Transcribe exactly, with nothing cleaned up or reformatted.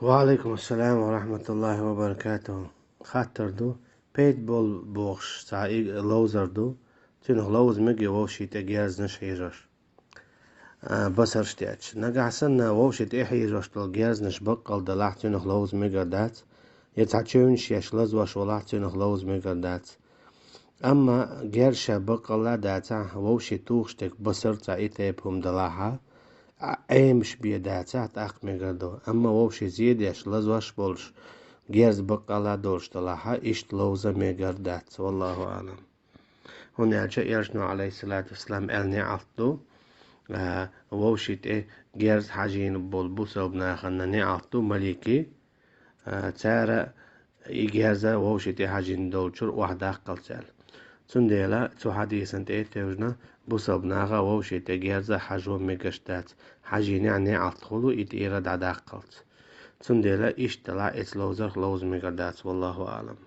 Ва алейкум ассалам ва рахматуллахи ва баракатуху. Хаттар ду, пейтбол бохуш цхьа и ловзар ду, цуьнах ловза мега вовшийн тӀе герзанаш хьийзош, а, басарш тӀеча. Нагахь санна вовшийн тӀе хьийзош долу герзанаш баккъал далахь, цуьнах ловза мегар дац, я цхьа чевнаш еш лазош валахь, цуьнах ловза мегар дац. Амма герз ша баккъалла дацахь, вовшийн тухуш дерг басар цхьа и тайпа хӀума далахьа, а, Ӏемаш бен дацахь, тӀаккха мегар ду. Амма вовшийн зен деш лазош болуш, герз баккъалла долуш далахьа, иштта ловза мегар дац. Валлаху аълам. ХӀунда аьлча Элчано, алейхиссалату вассалам, аьлла неӀалт ду, а, вовшийн тӀе герз хьажийна болу бусалба нахана неӀалт ду маликийн, а, цара и герза вовшийн тӀе хьажийна долчуьра охьадаккхалц аьлла. Цундела цу хьадисан тӀе а тевжина, бусалба наха вовшийн тӀе герза хьажо мегаш дац, хьажийнехь неӀалт хуьлу и тӀера дӀадаккхалц. Цундела иштта далахь, эца ловзарх ловза мегар дац, валлаху аълам.